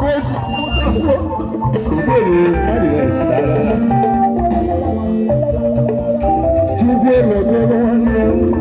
Okosi Chukwu elotego nwanne m.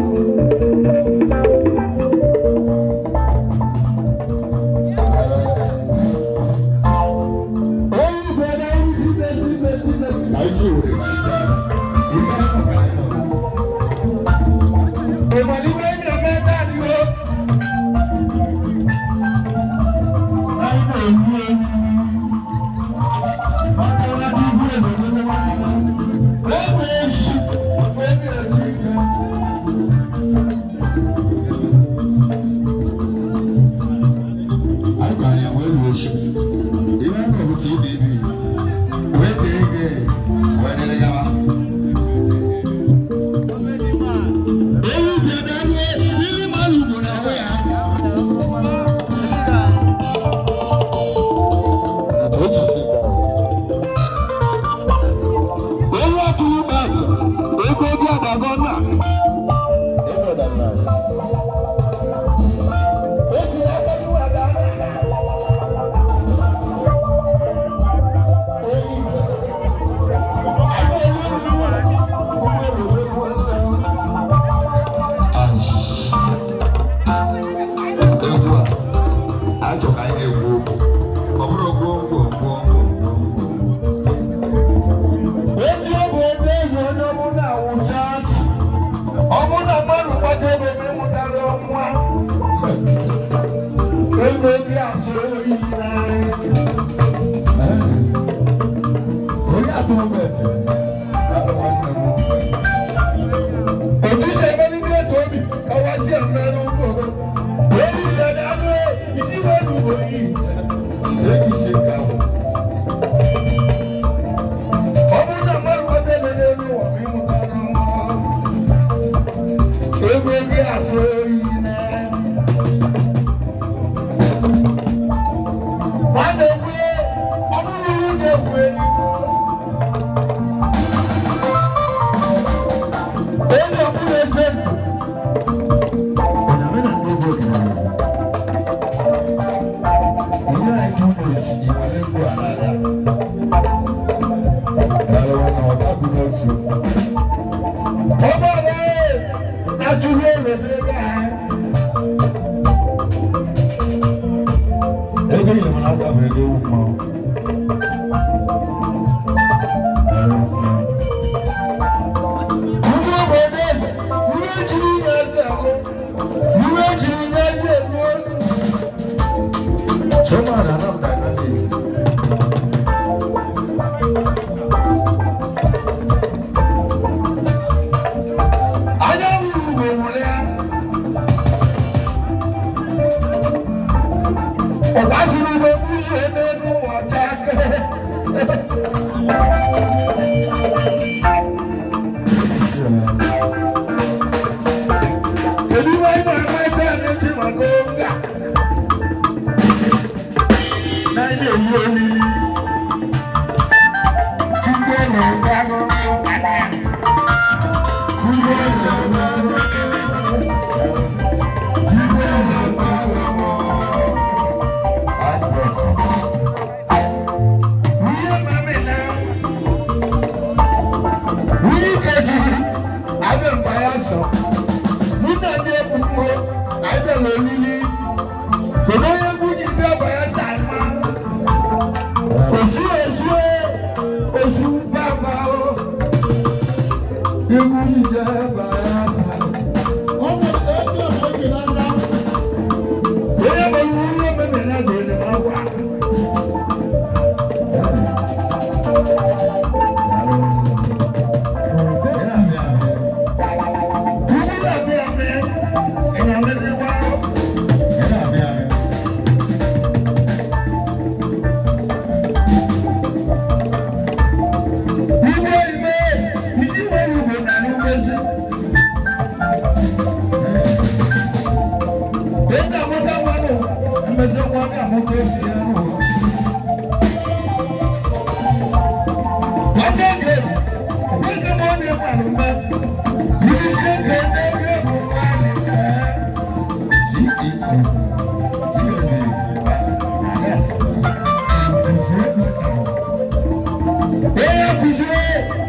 Kụzie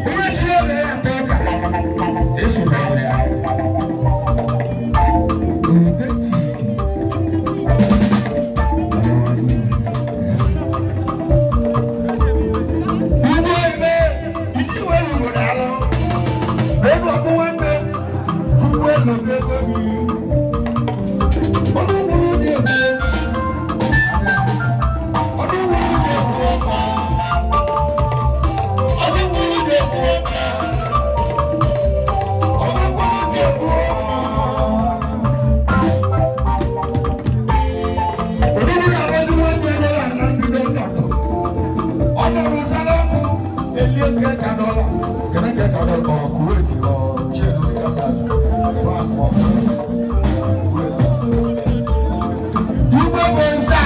onye si oge ya atọ ọka esoro ya. Igwe ebe isi wee lugo n'alụ ebe ọkpụ nwanne Chukwu elote ego gị ọdụ wuru dị ebe ọdụ wuru dị ebu ọkwa ọdụ wuru dị ebu ọkwa ọdụ wuru dị ebu ọkwa. Odogwu na-arụzi nwanne ya dọla na mbido ndọdọ. Ọ nọrọ ọkụ elie nke ka dọla. Kene ke ka dọla ọ Kuwait lọ Chedu ka la jù Kuwait. Igwe bụ nsa.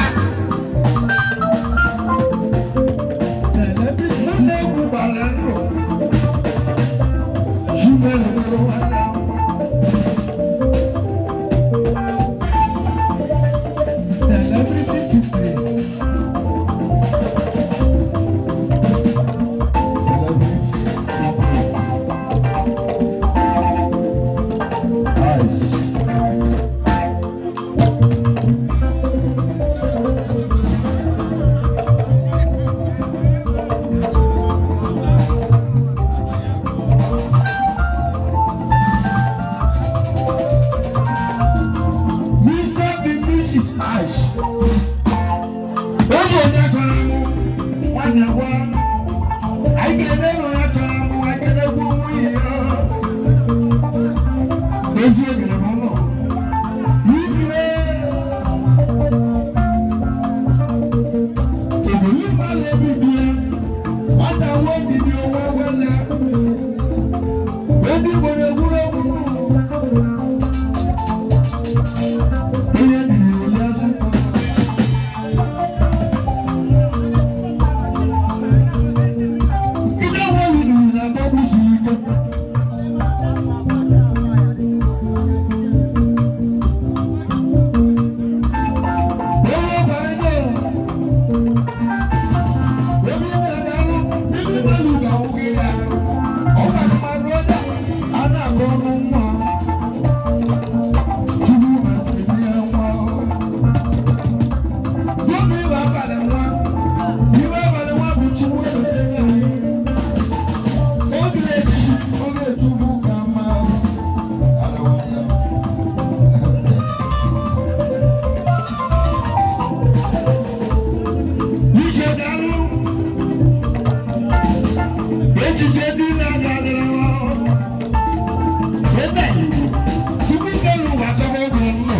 Mụ na-egwu gbara ndụ. Chimelu nwere nwanne m. Celebrity Chief Priest. Celebrity Chief Priest. Nice. Mr. and Mrs. Ash. Ozu onye chọrọ anwụ, nwanne gwa. Anyị ga-ede na onye chọrọ anwụ, anyị ga-edekwa nwunye ya. Ezi egere n'ụlọ. Ife. Obodo ịgbalị ebibi ya. Nwata nwa obibi onwe wele. Ndị Igbo na-egwuregwu. Onye biri oli azụ. Ndị ọgbọ yiri na-agbagbu siri ike. Onye ọgba ndị onye na-arụ ndị mmadụ ga-awụ gị ya. Ọ gwara mmadụ ọda a na-agụ ọnụ nwa. Chukwu masịrị ya nwa. Oge iwe abalị nwa, iwe abalị nwa bụ Chukwu egotere anyị. Oge echi, oge Chukwu ka mma. Alụ nwanne m. Ije daalụ, echiche dị na-agadịrị nwa. Ebe Chukwu kere ụwa sọgbọ oge nnọ.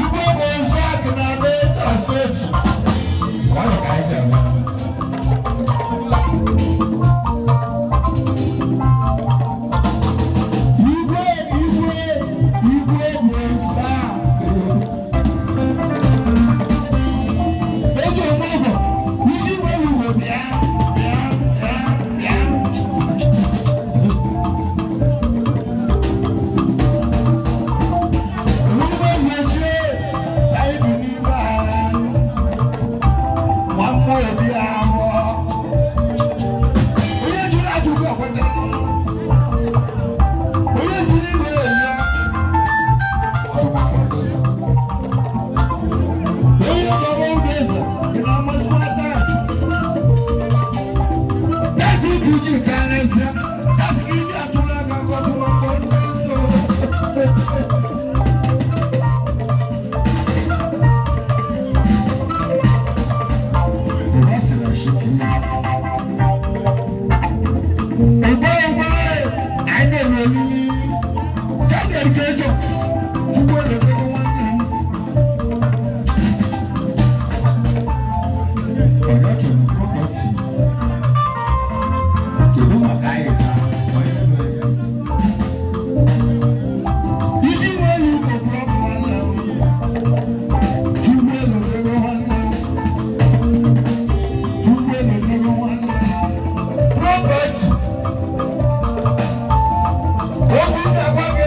Igwe bụ nsọ akụ na Delta Steeti. Ọ dị ka anyị ga-eme. Igwe igwe igwe bụ nsọ akụ. Eze omegbo, isi wee wuo bịa bịa bịa bịa. Nnukwu eze chie, saibi n'ime agha. Nwa mmụọ obi ahụ. Onye jụrụ ajụjụ ọkweta. Onye si n'igwe eyi. Onye gbara oge eze, ị na-amasịkwa taasị. Taasị bụ uche karịsịa. Taasị ka iji atụrụ aka ka ọ tụrụ mkpọrọ ndị nsọ. Ìwé sì lọ sí ti ní. Ogbe ogbe, anyị na-eme olili. Jáde nke ejọ, Chukwu elotego nwanne m. Ọ̀yọ́ chọrọ property. Kedu maka anyị ka onye nwe ya? Isi nwe elu ugo bụ ọbụ nwanne m. Chukwu elotego nwanne m. Chukwu elotego nwanne m. Property. Okwu na-agwa gị.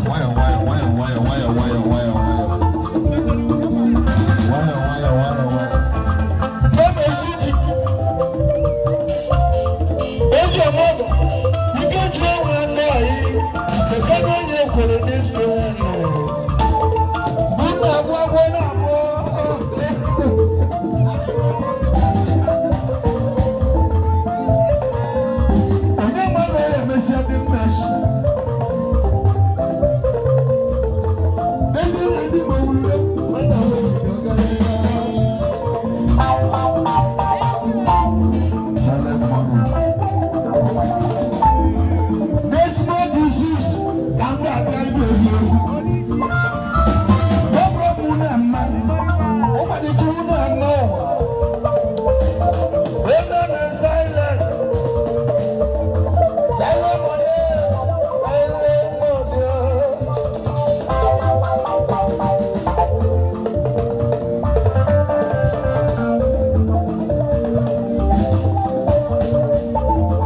Nwayọ nwayọ nwayọ nwayọ nwayọ nwayọ nwayọ nwayọ nwayọ nwayọ nwayọ nwayọ.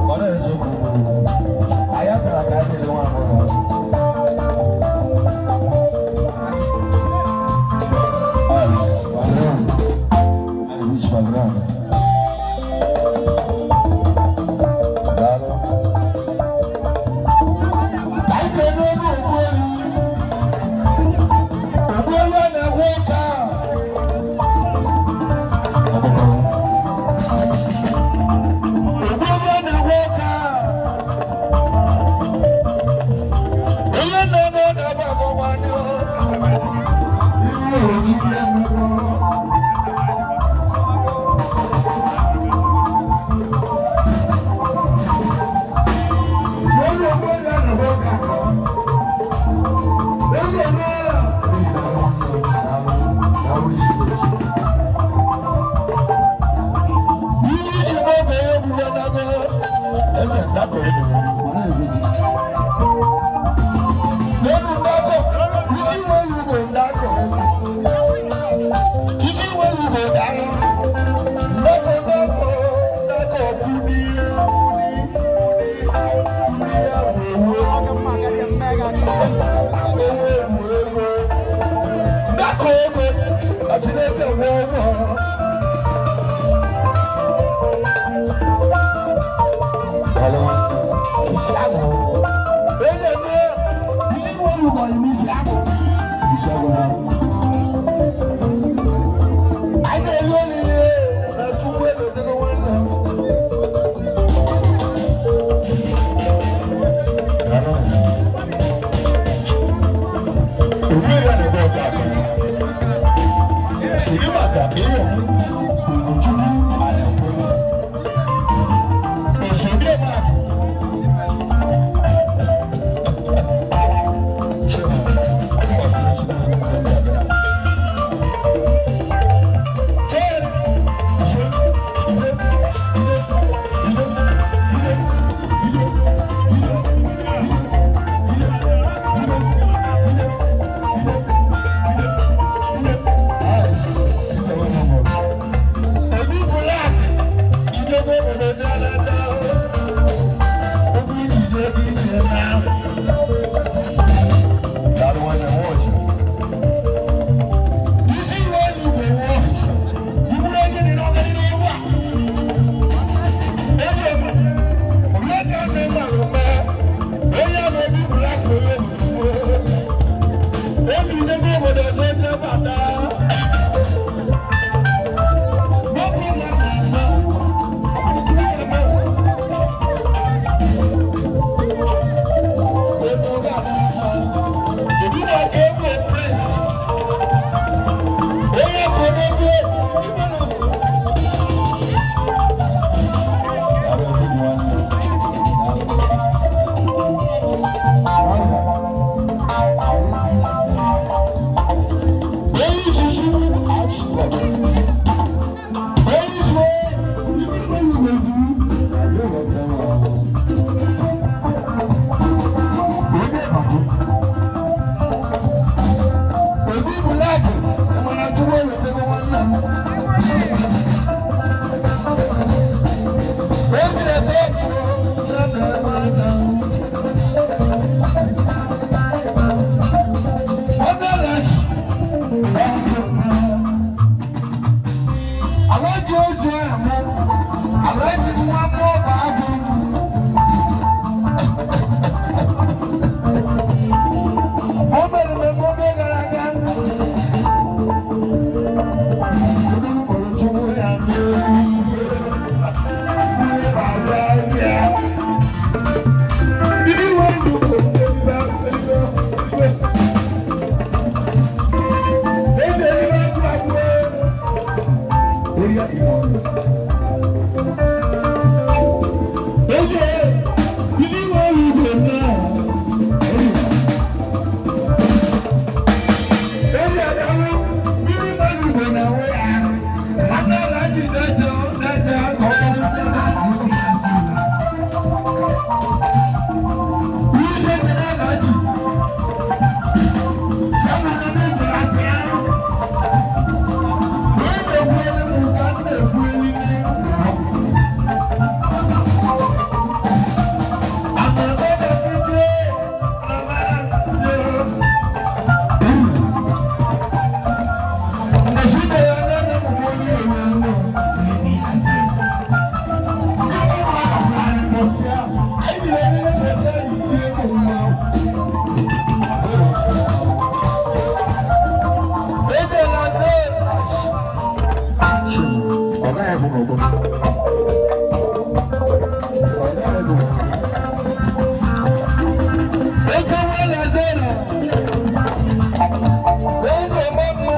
Mana eziokwu anyị akara ka anyị na-ele nwa agbọghọ. Ice, background. I wish background. Daalụ. Anyị ga-eme ego ogbuehi. Ogbuehi a na-egwe ụka. Ọkpọkọrọ. Ogbuehi a na-egwe ụka. Onye nọ n'ọdụ ebe a bụ nwanne o. Ihe ojii emego. Onye ogbuehi a na-egwe ụka. Eze nọ. Daalụ, daalụ, isi echi. Ihe iji n'oge ya egburu nago. Eze ndakọ ebe. Mana eziokwu. N'elu ndakọ, isi nwere ugo ndakọ. Isi nwere ugo daalụ. Ndakọ ndakọ ndakọ kuni kuni kuni kuni ya bụ ewu. Ewu ewu ego. Ndakọ ego, Chineke nwe ụgwọ. Daalụ nwanne. Isi agụ. Onye nwe isi nwere ugo isi agụ. Isi agụ na. Anyị na-eri olili na Chukwu elotego nwanne m. Daalụ. Ogbuehi a na-ebe ọka akụ. Kedu maka ihe Ugochukwu Anekwe? Osodieme akụ. Chima, ọ sịrị Chineke nke bịara. Obi Black, ìjọba obodo jẹ́ lẹ́tà ogun ìjìjẹ́ bí ilẹ̀ náà. Daalụ nwanne m nwoke. Isi ìwé ìlú wọ, ìwúrẹ́ gíní n'ọ̀gá nínú ọwọ́. Eze m, Nneka nne m alụme, onye bụ Obi Black onye obodo. Ezi ìjọba obodo ọzọ jẹ́ bàtà. Gbogbo mmadụ na-ama, ọ bụ Chukwu na-ama. Daalụ obi dị nwanne. Daalụ. n'ọgbọ. Oke nwa zero. Eze mama.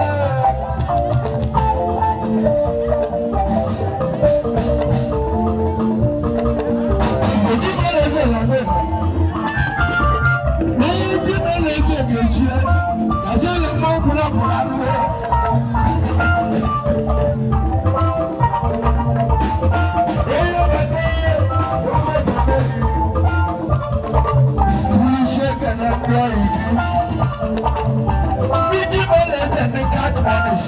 Oji mele eze na zero. N'iji mele eze ga-echi. Na zero mma ọbụla pụrụ anụ. Onye bata, onye bata. Ndị mere eze ndị catch monies.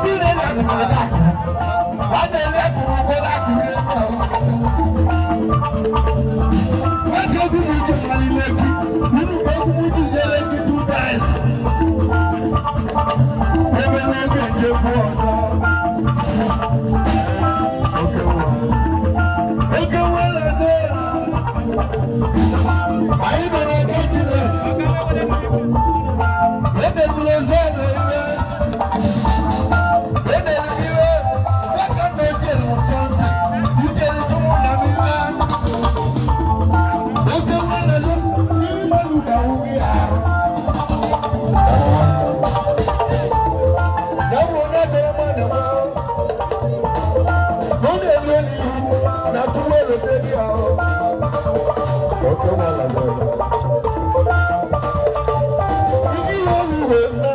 Ndị na-ele akụrụ akụrụ. A na-ele akụrụ ụgwọ n'akụrụ ebe ahụ. Nwoke egwu m iji mmanụ Lekki. Nínú egwu m iji nye Lekki two times. Ebe n'oge njekwu ọzọ. Oke nwa. Oke nwa na-ezo. Anyị nọ n'eke Chiles. Edebiri eze na iwe. Edebiri iwe. Nwaka na echere nsọ ntị. Ichere tụmụ na m iwe. Oke nwa na zo n'ime luga nwunye arụ. Ya bụ onye chọrọ mmadụ mma. Na ọ na-elu elu ihu na tụwa elote gị ahụ. Oke nwa na zo. Isi ihe olu uwe nna.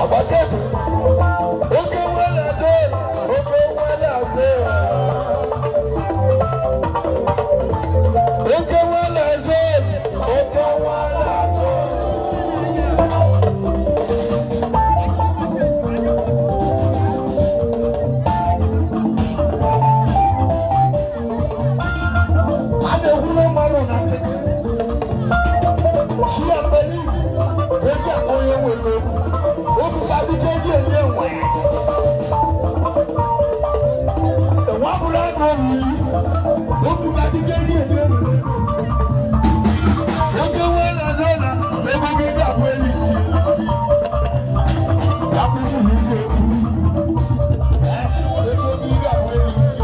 Agbakẹ́tù. Oke nwa na zo. Oke nwa na zo. Oke nwa na zo. Oke nwa na zo. A na-ehuru mmanụ na nkịtị. Chi abali eji akpọ onye nwere okwu. Okwu ka dịka eji enye enwe. Enwe abụrụ anụ oriri. Okwu ka dịka eji enye enwe. Oke nwe na-azọ na ego gị ga-abụ elisi elisi. Ga-abụ nnukwu okwu. Ego gị ga-abụ elisi elisi.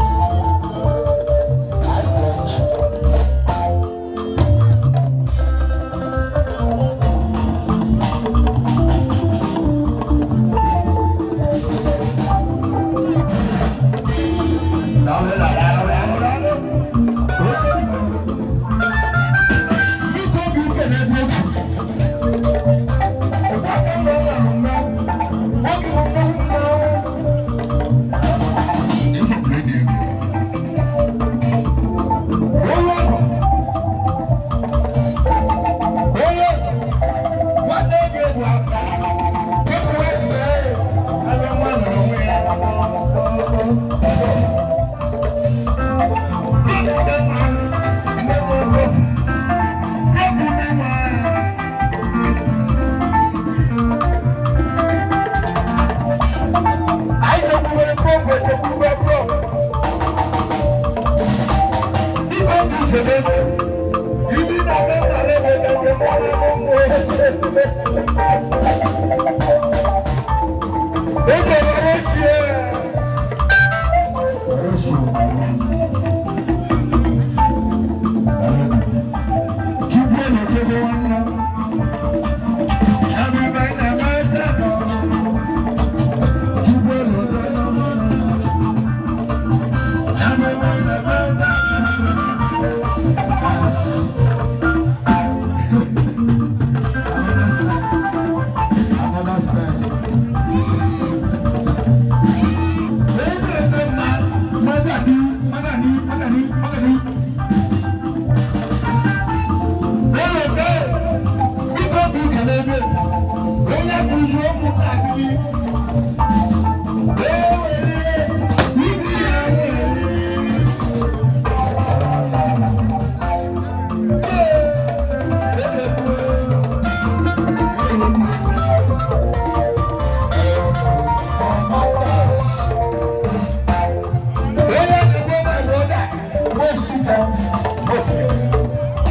Another side.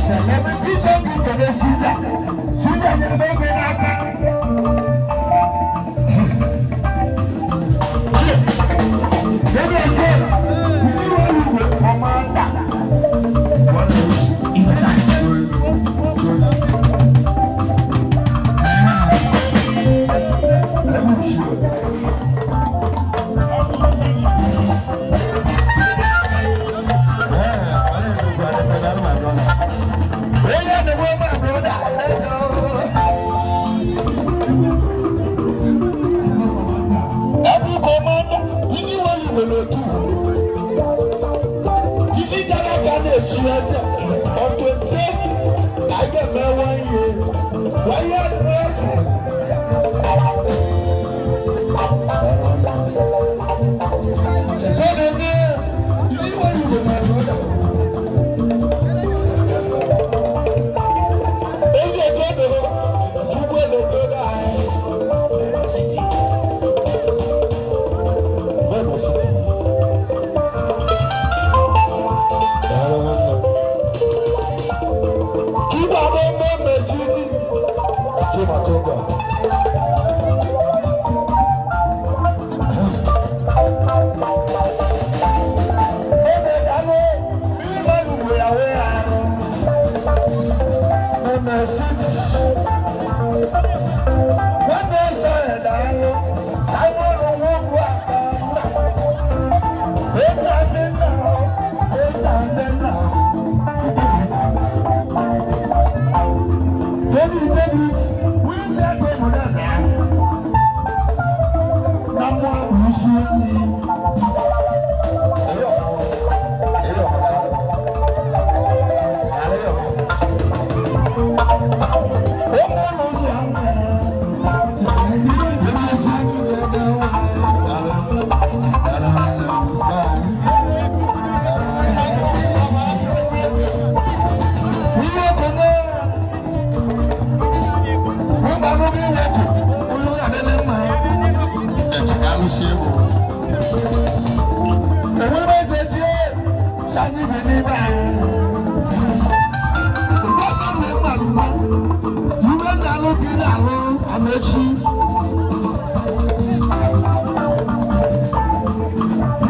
Celebrity. Ka anyị ga-eme 1 year, 1 year anniversary. You want to my brother. Eze Kodo, Chukwu eletogo anyị. City. Vemo City. Daalụ nwanne m. Chukwu abụ Mmemme City. Chima Toga. Ebe daalụ, mmiri ugbo ya wee arụ. Mmemme City. Nwanne eze daalụ, Simon Nwogwu aka nna. Ịta ndị nna, ịta ndị nna. David David, wí ní ẹgbẹ́ ìmọ̀lẹ́ ẹ̀dá. Na mmụọ bụ isi nri. Ụmụ ụlọ ụzọ ahụ. Ihe okenye enwere eze chie sanyi bi n'ime anyị. Iwe na-alụ ka ị na-alụ amechi.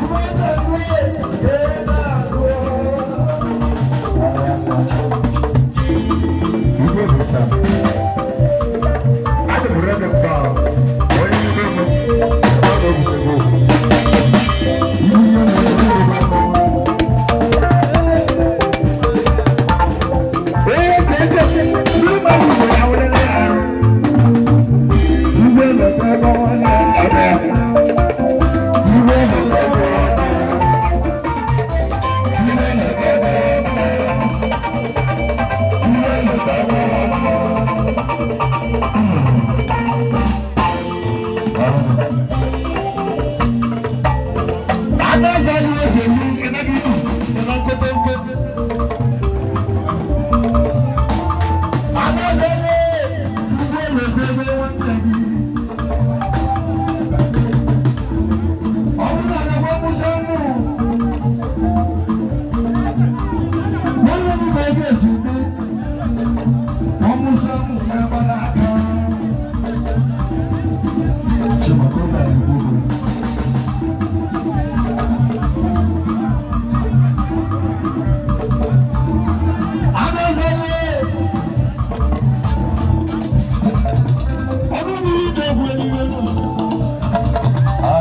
Iwe na-alụ ka ị na-alụ. Igwe bụ sa. Adị m rede mba onye igwe m ọ na-egwuregwu. Ihe na-egwuregwu. Onye ka eje n'ime ugbo ya were arụ. Igwe na-ekpe ebe ọ na-eme. Igwe na-ekpe ebe ọ na-eme.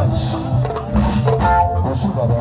Ice. Oṣù bàbá.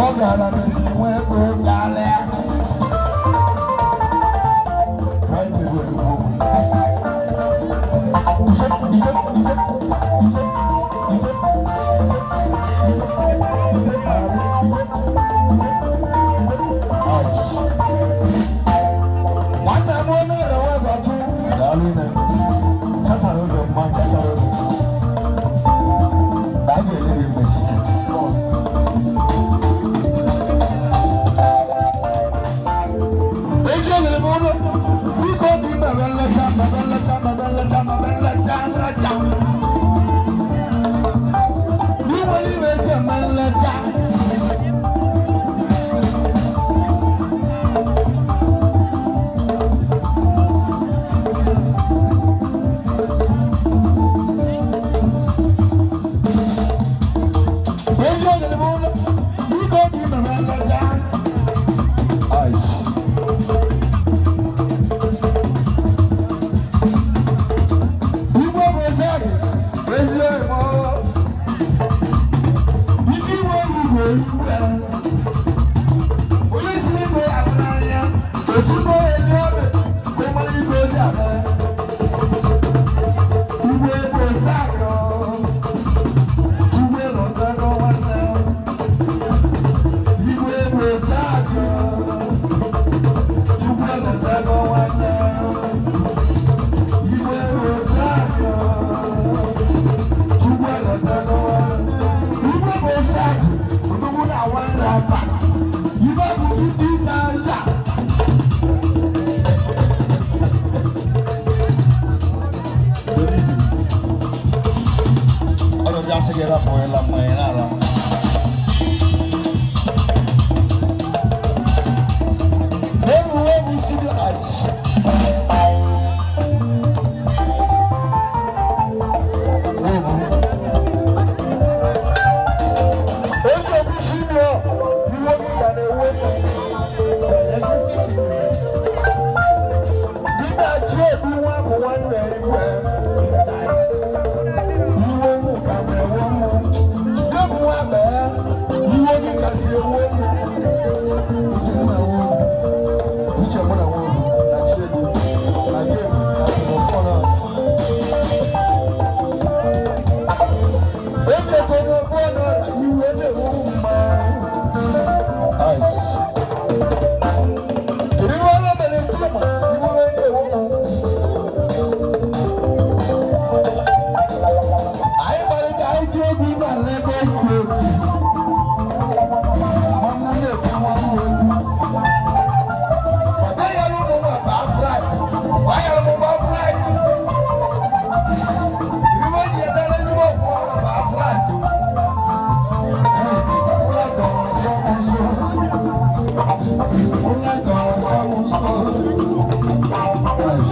Ọ gara mesi nwa ego karịa. Yes.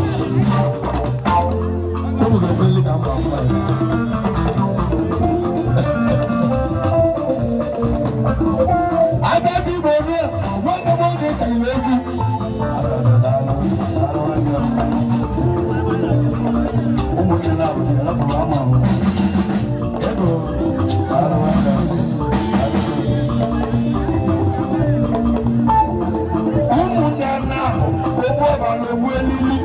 Unu ga-emeli ka mba flight. Agadi Igbo ruo, nwanne m oge karịrị egwu. Ụmụnne na-abụghị rapụrụ ama ahụ. Ego, daalụ nwanne m. Ụmụnne na-abụ ogbu ọbara ogbu elili.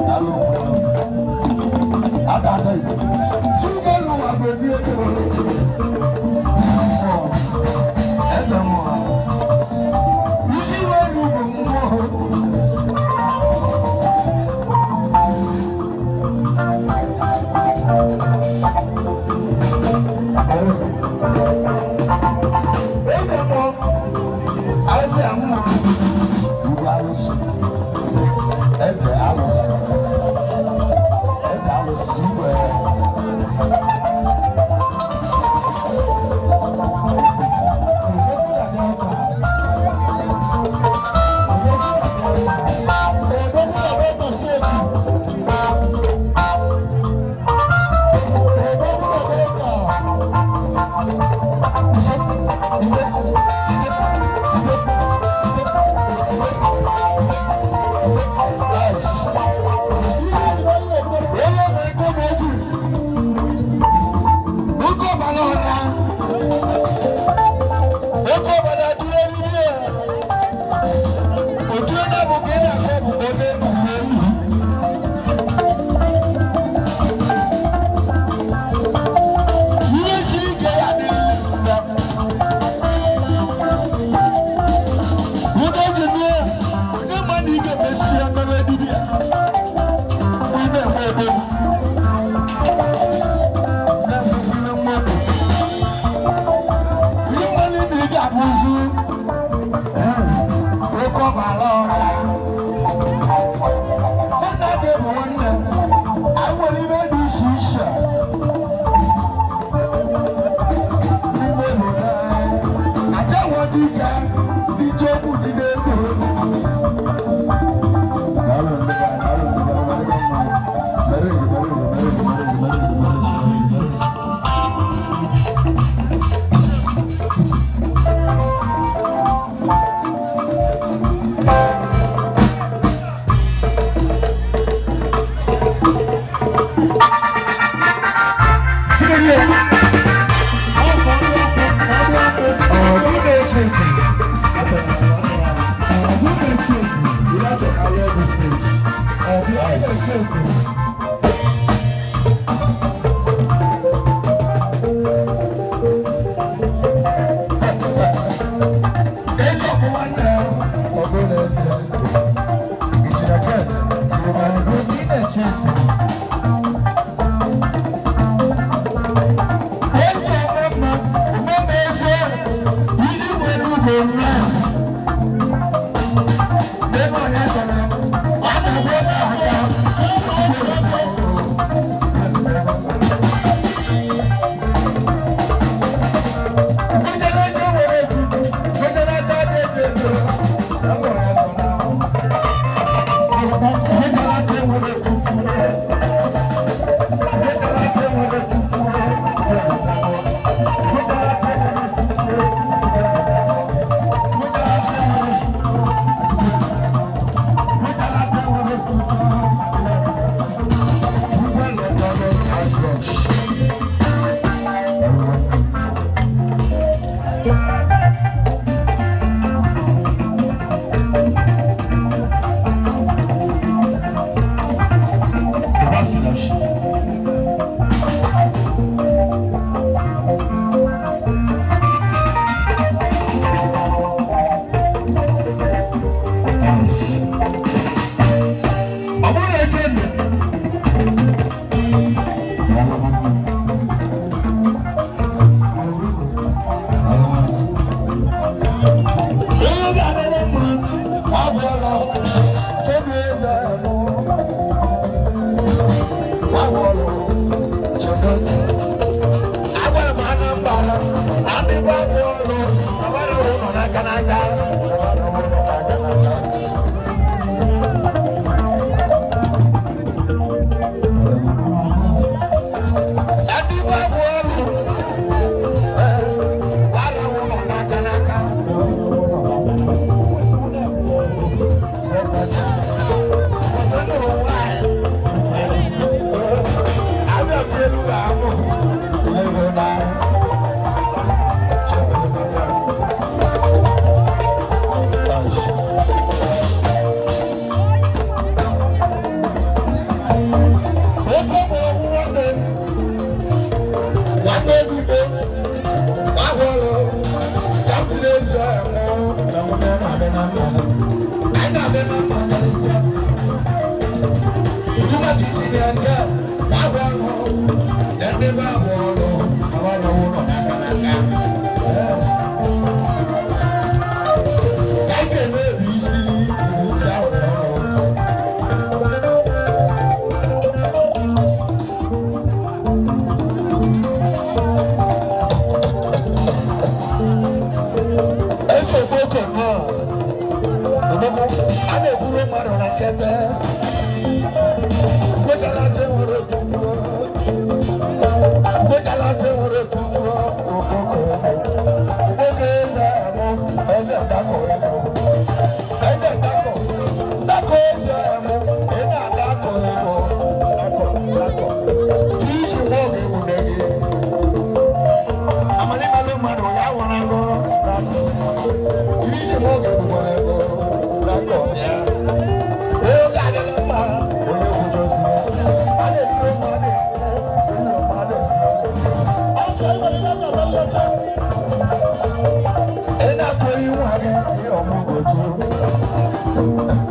Daalụ nwanne m. Ata ata Igbo. Chukwu ụwa gozie ego. Mmụọ. Eze mmụọ. Isi welu bụ mmụọ. Eze mmụọ, eze mmụọ. Igwe alụsị. Eze alụsị. Eze alụsị igwe. Onye nwere ike ụmụ otu. Oke ọbara ọra. Oke ọbara dúró nílé ẹ̀. Òtú ẹ̀dá bò kí ẹ̀dá kọ́ bò kọ́ ní ìlú ewu. Ihe siri ike ya adịghị mma. Ụdọ ji nụọ, onye ma na ị ga-emesi ya mere dibịa. Ị na-enwe ebe. Na-enwe mmadụ. Ihe nwere na ị ga-abụzu oke ọbara ọra. Mụ na gị bụ nwanne m. Anyị nwere ibe dị iche iche. N'ime obodo anyị, aja nwe dike, ije okwu jide ego. Daalụ ndị be anyị, daalụ ndị be anyị, ọdịgo mma. Mere gị, mere gị, mere gị, mere gị, mere gị, mere gị, mere gị. You like to carry this stage. Eze ọkụ nwanne m. Ọgụ na-ese. Ijiri ken, Igbo Eze ọma, ọma eze, isi nwere ugbo nwa. Ebe onye chọrọ, ọ na-agwa ebe ahụ ya. Thank you.